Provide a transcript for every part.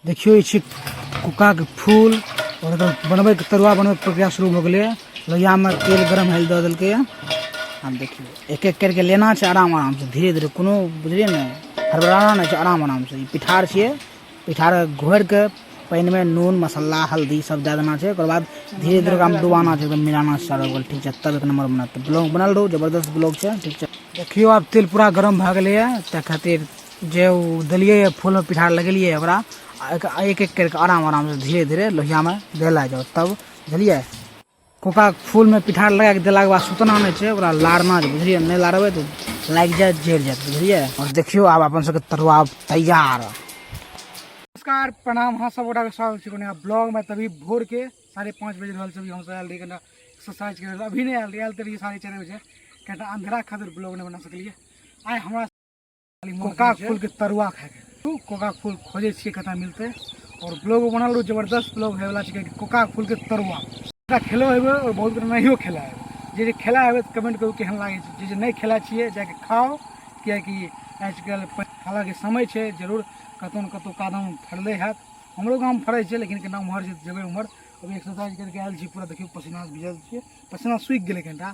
देखियौ ई छी कोकाके फूल और एकर बनबैके तरुआ बनबैके प्रक्रिया शुरू भऽ गेलैए। लोहियामे तेल गरम होइल दऽ देलकैए। आब देखियौ एक एक करिके लेना छै आराम आरामसँ, धीरे धीरे, कोनो बुझलियै ने हड़बड़ाना नहि छै, आराम आरामसँ। ई पिठार छियै, पिठार घोरिके पानिमे नून मसाला हल्दी सब दए देना छै। ओकर बाद धीरे धीरे ओकरामे डुबाना छै, एकदम मिलाना छै चारू बगल, ठीक छै? तब एक नम्बर बनत। तऽ ब्लॉग बनल रहू, जबरदस्त ब्लॉग छै, ठीक छै? देखियौ आब तेल पूरा गरम भए गेलैए, ताहि खातिर जे ओ देलियै फूलमे पिठार लगेलियै ओकरा एक एक करिके आराम आरामसँ धीरे धीरे लोहियामे देला जाउ। तब बुझलियै, कोकाके फूलमे पिठार लगाके देलाके बाद सुतना नहि छै, ओकरा लारना छै, बुझलियै? नहि लारबै तऽ लागि जायत, जरि जायत, बुझलियै? आओर देखियौ आब अपन सबके तरुआ तैयार। नमस्कार, प्रणाम, अहाँ सब गोटाके स्वागत छै कोनो ब्लॉगमे। तभी भोरके 5:30 बजि रहल छै। अभी हमसब आयल रहियै कनिटा एक्सरसाइज करै लए। अभी नहि आयल रहियै, आयल तऽ रहियै 4:30 बजे। कनिटा अंधेरा खातिर ब्लॉग नहि बना सकलियै। आइ हमरा कोका फूल के तरुआ खायके, कोका फूल खोजै छियै कतऽ मिलतै। और ब्लॉग बनल रहू, जबरदस्त ब्लॉग होयवला छै, कियाकि कोका फूल के तरुआ ओकरा खेलो हेबै और बहुत गोटा नहियो खेला हेबै। जे जे खेला हेबै तऽ कमेंट करू केहन लागै छै। जे जे नहि खेला छियै जाके खाओ, कियाकि आजकल खालाके समय छै। जरूर कतहु ने कतहु कादम फड़ले हैत। हमरो गाममे फड़ै छै, लेकिन केना उम्हर छै जेबै उम्हर। अभी एक्सरसाइज करके आयल छी, पूरा देखियौ पसीना भिजल छियै, पसीना सुखि गेलै कनिटा।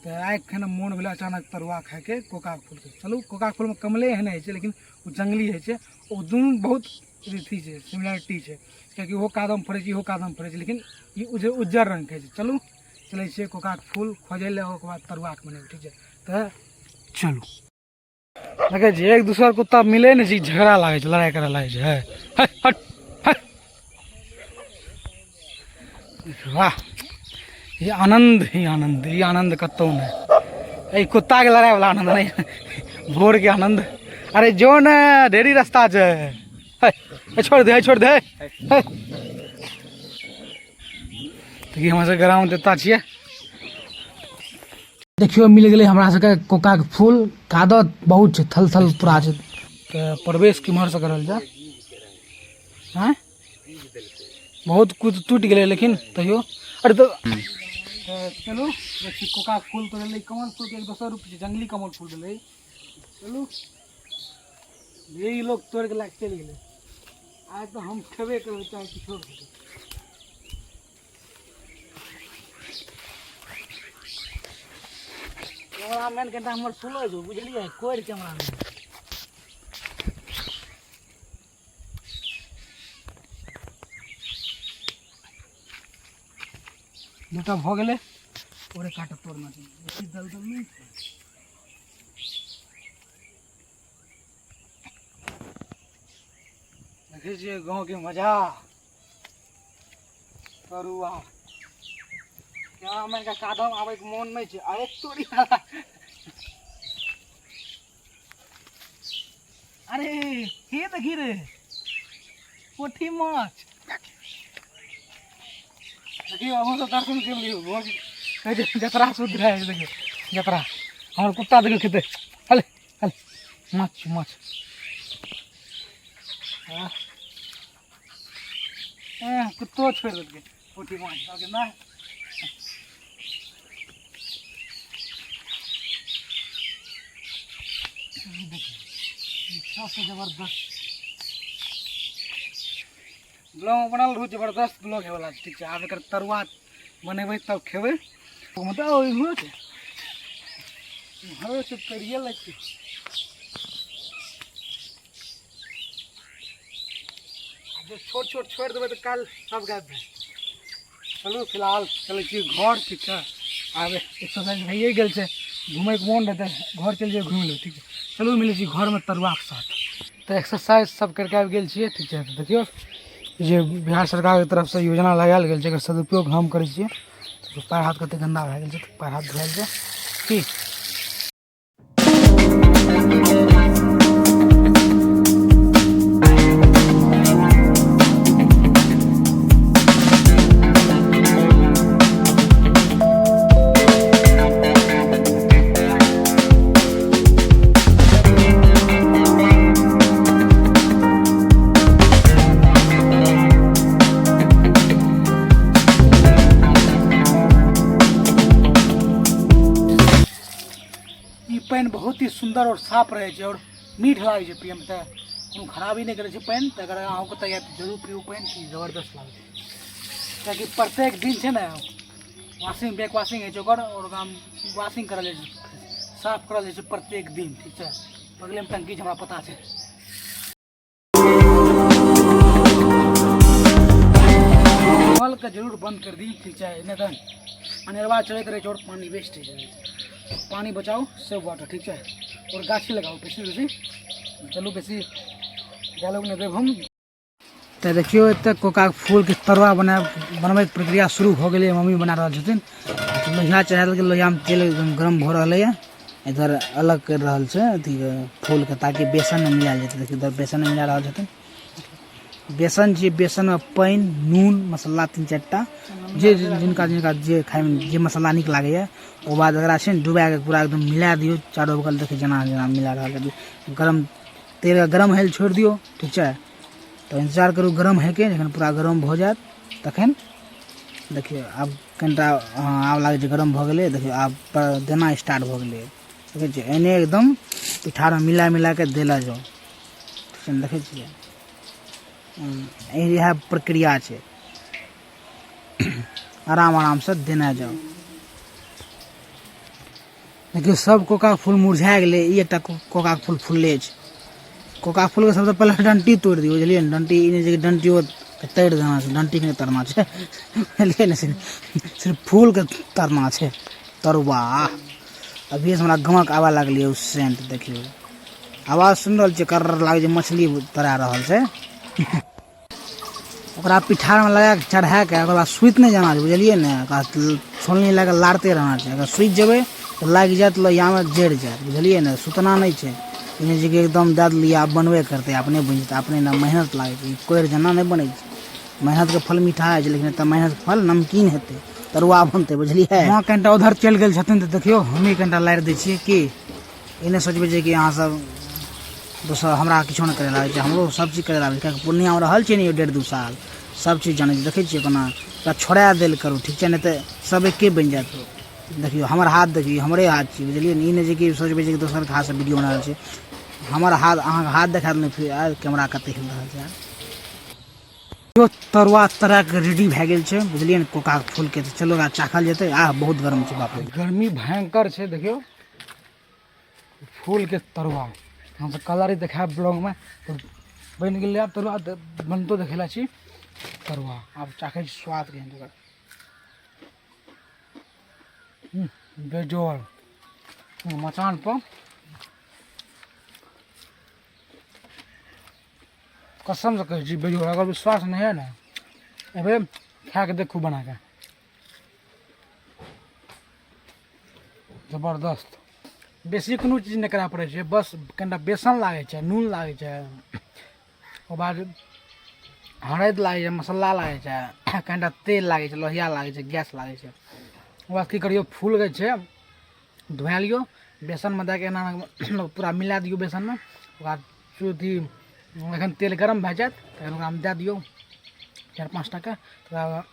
तऽ आइ खन मोन भेलै अचानक तरुआ खाइके कोकाके फूलके। चलू, कोकाके फूलमे कमले एहन होइ छै, लेकिन ओ जङ्गली होइ छै। ओ दुनू बहुत अथी छै, सिमिलरिटी छै, कियाकि ओहो कादोमे फड़ै छै, इहो कादोमे फड़ै छै, लेकिन ई उज्जर रङ्गके होइ छै। चलू, चलै छियै कोकाके फूल खोजै लए, ओकर बाद तरुआके बनेबै, ठीक छै? तऽ चलू। देखै छियै एक दोसर कुत्ता मिलै नहि छै, झगड़ा लागै छै, लड़ाइ करऽ लागै छै। हे हट हट, वाह, ई आनंद ही आनंद, ई आनंद कतहु नहि। एहि कुत्ताके लड़ाइ वाला आनंद नहि, भोरके आनंद। अरे जो ने, ढेरी रास्ता छै। हे छोड़ दे, छोड़ दे। हे तऽ हमरा सबके ग्राम देवता छियै। देखियौ मिल गेलै हमरा सबके कोकाके फूल। कादत बहुत छै, थल थल पूरा छै। तऽ प्रवेश केम्हरसँ करल जाय? आँय, बहुत कुछ टूटि गेलै, लेकिन तैयो। अरे तऽ चलू, देखी कोका फूल तऽ भेलै कमल फूलके एक दोसर रूप छै, जंगली कमल फूल भेलै। चलू, यही लोग तोड़ि कऽ लए कऽ चलि गेलै। आइ तऽ हम खेबे करबै, चाहे किछो भऽ जाय। कैमरामैन कनिटा हमर सुनै छौ, बुझलियै? कोरि कैमरामैन दूटा भऽ गेलै। ओरे काट तोड़ना छै, बेसी दलदल नहि छै। देखै छियै गाँवके मजा, तरुआ। कैमरामैन के कादम आबैके मोन नहि छै। अरे तोरी, अरे हे देखी रे, पोठी माछ। देखियौ, हमहूँ सब दर्शन कर लियौ। कहै छै जतरा शुद्ध रहै छै। देखियौ जतरा, हमर कुत्ता देखियौ खेतै। हले हले, माछ माछ। कुत्तो छोड़ि देलकै पोठी माछ, कहलकै नहि। सबसे जबरदस्त ब्लॉग बनल रहू, जबरदस्त ब्लॉग होय वाला छै, ठीक छै? आब एकर तरुआ बनेबै तब खेबै। मतलब इम्हरो छै, इम्हरो छै, तोड़िए लै छी। जे छोट छोट छोड़ि देबै तऽ काल्हि सब गायब भए। चलू, फिलहाल चलै छी घर, ठीक छै? आब एक्सरसाइज भइए गेल छै, घुमैके मोन रहतै, घर चलि जाइए, घुमि लेबै, ठीक छै? चलू, मिलै छी घरमे तरुआके साथ। तऽ एक्सरसाइज सब करिके आबि गेल छियै, ठीक छै? तऽ देखियौ जे बिहार सरकारके तरफसँ योजना लगायल गेल छै, एकर सदुपयोग हम करै छियै। पैर हाथ कते गन्दा भए गेल छै, तऽ पैर हाथ धोआयल छै की। ई पानि बहुत ही सुन्दर और साफ रहै छै और मीठ लागै छै पियैमे। तऽ कोनो खराबी नहि करै छै पानि। तऽ अगर अहूँके तऽ याद जरूर पीबू पानि, कि जबरदस्त लागै छै। किएकि प्रत्येक दिन छै ने वॉशिंग, बैक वॉशिंग होइ छै ओकर, आओर ओकरामे वॉशिंग करल जाइ छै, साफ करल जाइ छै प्रत्येक दिन, ठीक छै। बगलेमे टंकी छै, हमरा पता छै। नलके जरूर बंद कर दी, ठीक छै, नहि तऽ अनेरवा चलैत रहै छै आओर पानि वेस्ट होइ छै। पानि बचाउ, सेव वाटर, ठीक छै। आओर गाछी लगाउ बेसी बेसी। चलू, बेसी डायलॉग नहि देब हम। तऽ देखियौ, एतऽ कोकाके फूलके तरुआ बनबैके प्रक्रिया शुरू भऽ गेलै। मम्मी बना रहल छथिन। लोहिया चढ़ा देलकै, लोहियामे तेल एकदम गरम भऽ रहलैए। इधर अलग करि रहल छै अथी फूलके, ताकि बेसनमे मिलायल जेतै। देखियौ, इधर बेसनमे मिला रहल छथिन। बेसन छियै, बेसनमे पानि, नून, मसाला तीन चारि टा, जे जिनका जिनका जे खायमे जे मसाला नीक लागैए। ओ बाद एकरा छै ने डुबाके पूरा एकदम मिला दियौ चारू बगल। देखियौ, जेना जेना मिला रहल छै। गरम तेल गरम होइ लए छोड़ि दियौ, ठीक छै। तऽ इन्तजार करू गरम होइके। जखन पूरा गरम भऽ जायत तखन देखियौ, आब कनिटा आब लागै छै गरम भऽ गेलै। देखियौ, आब देना स्टार्ट भऽ गेलै। देखै छियै, एने एकदम पिठारमे मिला मिला कऽ देले जाउ, ठीक छै ने? देखै छियै, इएह प्रक्रिया छै। आराम आरामसँ देने जाउ। देखियौ, सब कोकाके फूल मुरझा गेलै, ई एकटा कोकाके फूल फुलले छै। कोका फूलके सबसँ पहिले डंटी तोड़ि दियौ, बुझलियै ने? डंटी ई नहि छै कि डंटियो तोड़ि देना छै। डंटीके नहि तोड़ना छै, बुझलियै ने? सिर्फ सिर्फ फूलके तोड़ना छै। तरुआ अभिये से हमरा गमक आबऽ लागलै, ओ सेंट। देखियौ, आवाज सुनि रहल छियै? कर लागै छै मछली तरा रहल छै। ओकरा पिठारमे लगा कऽ चढ़ा कऽ ओकर बाद सुति नहि जाना छै, बुझलियै ने? ओकरा छोलनी लए कऽ लारते रहना छै। अगर सुति जेबै तऽ लागि जायत लोहियामे, जरि जायत, बुझलियै ने? सुतना नहि छै। ई नहि छै कि एकदम दए देलियै, आब बनबे करतै, अपने बनि जेतै। अपने ने मेहनत लागै छै। ई कोरि जेना नहि बनै छै। मेहनतके फल मीठा होइ छै, लेकिन एतऽ मेहनतके फल नमकीन हेतै, तरुआ बनतै, बुझलियै? माँ कनिटा उधर चलि गेल छथिन, तऽ देखियौ, हमही कनिटा लारि दै छियै। की ई नहि सोचबै जे कि अहाँ सब दोसर हमरा किछो नहि करै लागै छै। हमरो सब चीज करै लागै छै, किएकि पूर्णियामे रहल छियै ने यौ 1.5-2 साल, सब चीज जानै छियै। देखै छियै कोना ओकरा छोड़ा देल करू, ठीक छै? नहि तऽ सब एके बनि जायत। देखियौ, हमर हाथ देखियौ, हमरे हाथ छी, बुझलियै ने? ई नहि छै कि सोचबै जे कि दोसरके हाथसँ वीडियो बना रहल छी। हमर हाथ, अहाँके हाथ देखा देलहुँ। फिर कैमरा कते हिल रहल छै। यो तरुआ तरह के रेडी भए गेल छै, बुझलियै ने? कोकाके फूलके। तऽ चलो, ओकरा चाखल जेतै। आह, बहुत गरम छै, बाप रे। गर्मी भयंकर छै। देखियौ, फूलके तरुआ हमसब कलर देखायब ब्लॉगमे। तऽ बनि गेलै आब तरुआ, बनतो देखेला छी तरुआ। आब चाखै छी स्वाद केहन छै ओकर। बेजोड़। मचान पर कसम से कहै छी, बेजोड़। अगर विश्वास नहि है ने, एबे खा के देखू बना के। जबरदस्त। बेसी कोनो चीज नहि करय पड़ै छै, बस कनिटा बेसन लागै छै, नून लागै छै, ओकर बाद हरदि लागै छै, मसाला लागै छै, कनिटा तेल लागै छै, लोहिया लागै छै, गैस लागै छै। ओकर बाद की करियौ, फूलके छै धुआ लियौ, बेसनमे दए कऽ एना एना पूरा मिला दियौ बेसनमे। ओकर बाद अथी जखन तेल गरम भए जायत तखन ओकरामे दए दियौ चारि पाँच टाके। तकर बाद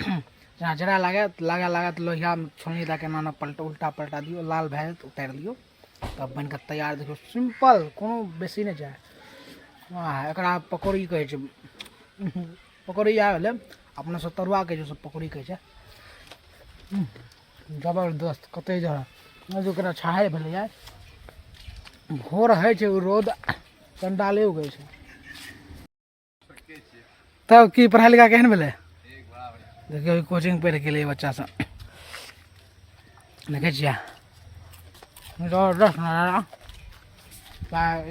जेना जरा लागत लागऽ लागत, लोहियामे छोलनी दए कऽ एना एना पलटा उल्टा पलटा दियौ। लाल भए जायत, उतारि लियौ, तब बनि कऽ तैयार। देखियौ, सिम्पल, कोनो बेसी नहि छै। आ एकरा पकौड़ी कहै छै। पकौड़ी इएह भेलै, अपना सब तरुआ कहै छै, सब पकौड़ी कहै छै। जबरदस्त। कते जगह ओकरा छाहे भेलैए। भोर होइ छै, ओ रौद चंडाले उगै छै। तब की पढ़ाइ लिखाइ केहन भेलै? देखियौ, कोचिंग पढ़ि गेलै बच्चा सब। देखै छियै, जबरदस्त नजारा।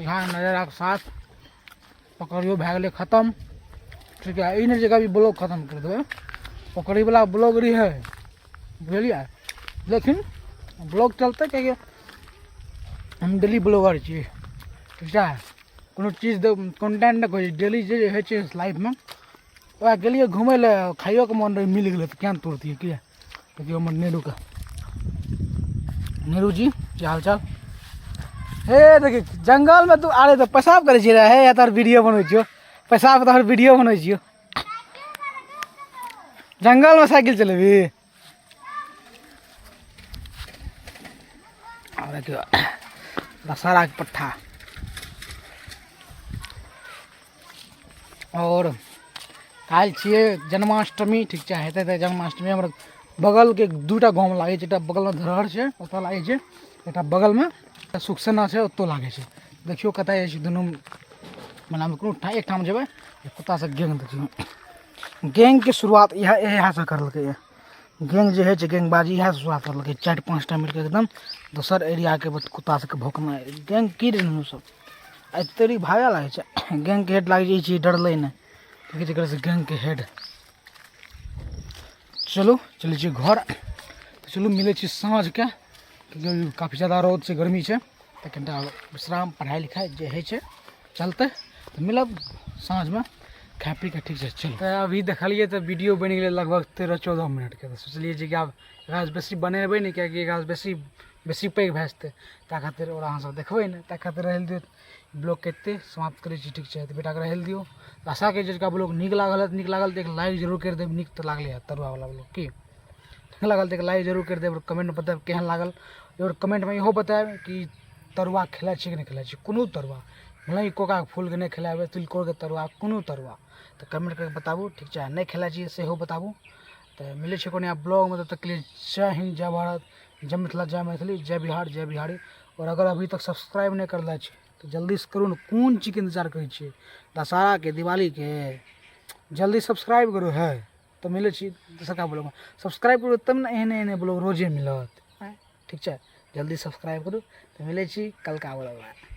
यहाँ नजाराके साथ पकौड़ियो भए गेलै खतम। ठीक है, ई नहि जे कभी ब्लॉग खतम कर देबै। पकौड़ीवला ब्लॉग रहै, बुझलियै? लेकिन ब्लॉग चलतै, किएकि हम डेली ब्लॉगर छी, ठीक छै? कोनो चीज कॉन्टेंट नहि खोजै, डेली जे होइ छै लाइफमे वएह। गेलियै घुमै लए, खाइयोके मोन रहै, मिल गेलै तऽ किया नहि तोड़तियै? किया? देखियौ, हमर नेहरूके, नेहरू जी, की हाल चाल? हे देखी, जंगलमे तू आरे तऽ पेशाब करै छियै रे? हे, तोहर वीडियो बनबै छियौ। पेशाब तोहर वीडियो बनबै छियौ। जंगलमे साइकिल चलेबही? आब देखियौ, दशहराके पट्ठा। आओर काल्हि छियै जन्माष्टमी, ठीक छै? हेतै तऽ जन्माष्टमी हमर बगलके दूटा गाँवमे लागै छै। एकटा बगलमे धरहर छै, ओतऽ लागै छै। एकटा बगलमे सुखसेना छै, ओतौ लागै छै। देखियौ कतऽ जाइ छै दुनू मेलामे, कोनो एकठाम जेबै। कुत्ता सब गेंग देखियौ, गेंगके शुरुआत इएह इएहसँ करलकैए। गेंग जे होइ छै, गेंगबाजी इएहसँ शुरुआत करलकै। चारि पाँचटा मिलके एकदम दोसर एरियाके कुत्ता सबके भौंकनाइ। गेंग की रहै सब एते भागे लागै छै। गेंगके हेड लागै छै ई चीज, डरलै नहि। की कहै छै गेंगके हेड। चलू, चलै छी घर। तऽ चलू, मिलै छी साँझके, क्योंकि काफी जादा रौद छै, गर्मी छै, तऽ कनिटा विश्राम, पढ़ाइ लिखाइ जे होइ छै चलतै। तऽ मिलब साँझमे खाय पी कऽ, ठीक छै? चलू। तऽ अभी देखलियै तऽ वीडियो बनि गेलै लगभग 13-14 मिनटके। तऽ सोचलियै जे कि आब एकरासँ बेसी बनेबै नहि, किएकि एकरासँ बेसी बेसी पैघ भए जेतै, ताहि खातिर ओकरा अहाँसभ देखबै नहि, ताहि खातिर रहै लए दियौ। ब्लॉगके एतहि समाप्त करै छी, ठीक छै? तऽ बेटाके रहै लए दियौ। आशा करै छी अजुका ब्लॉग नीक लागल हैत। नीक लागल तऽ एक लाइक जरूर करि देब। नीक तऽ लागलै हैत तरुआवला ब्लॉग की? नीक लागल तऽ एक लाइक जरूर करि देब आओर कमेन्टमे बतायब केहन लागल। आओर कमेन्टमे इहो बतायब कि तरुआ खेलाइ छी कि नहि खेलाइ छी, कोनो तरुआ, भले ही कोकाके फूलके नहि खेलाइ, तिलकोरके तरुआ, कोनो तरुआ, तऽ कमेन्ट करिके बताबू, ठीक छै? नहि खेलाइ छियै सेहो बताबू। तऽ मिलै छै कोनो ब्लॉगमे, तब तकके लिए जय हिन्द, जय भारत, जय मिथिला, जय मैथिली, जय बिहार, जय बिहारी। आओर अगर अभी तक सब्सक्राइब नहि करले छी तऽ जल्दीसँ करू ने। कोन चीजके इन्तजार करै छियै? दशहराके, दिवालीके? जल्दी सब्सक्राइब करू। है तऽ मिलै छी दोसरका ब्लॉगमे। सब्सक्राइब करू तब ने एहने एहने ब्लॉग रोजे मिलत। ठीक छै, जल्दी सब्सक्राइब करू। तऽ मिलै छी कलका ब्लॉगमे।